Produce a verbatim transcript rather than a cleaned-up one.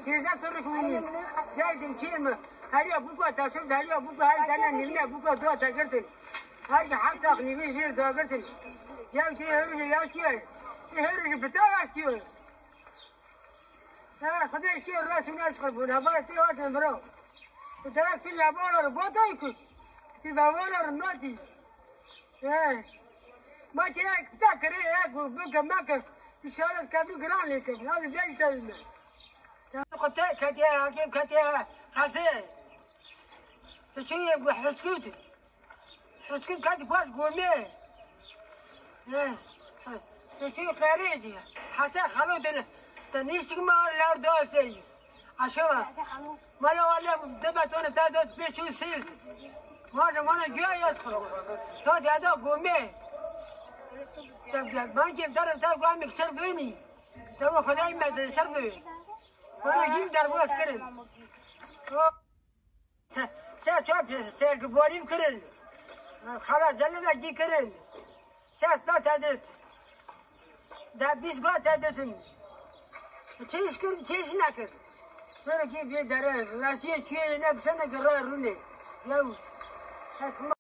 Sêzdeh torê ku bûn. Geldim çêr mi? Heriya bûka te şûn, heriya bûka her tane nîvine bûka dua te girtin. Her ki heft tax nîvî jêr dua girtin. Gel ki hêrû jî yaştiye. Hêrû jî bita yaştiye. Ha, Xwedê şûn rast û nas qurbûn. Heval tê hatin biro. Ku derek tu hevala ri botay ku. Tu hevala ri matî. He. Ma ki ek ta kire ek bike meke. Înşallah kevî giran lê kevî. Hadi gel tevî me. Xwe te ketiye, hakim ketiye. Xasê. Tu çi ye bu heskût? Heskût ket paş gomê. He. Tu çi qerê diye. Hese xalo dene. Te niştik ma lar dostê. Aşağı. Mala wale deme tone ta dot pê çû sil. Mala mana göğe yaz kuro. Ta dede gome. Ta dede man ki dara ta gwa mikser beni. Ta o Xwedayê me ser beni. Mana yim derbas kirin. O. Se, se çöp, se ki borim kirin. Xala celime ki kirin. Ses pe te dit. De bîst got te ditin. Çi iş kir, çi iş nekir. Sonra ki bir dere, rasiye çiye ne bisene ki ray rune. Yahu.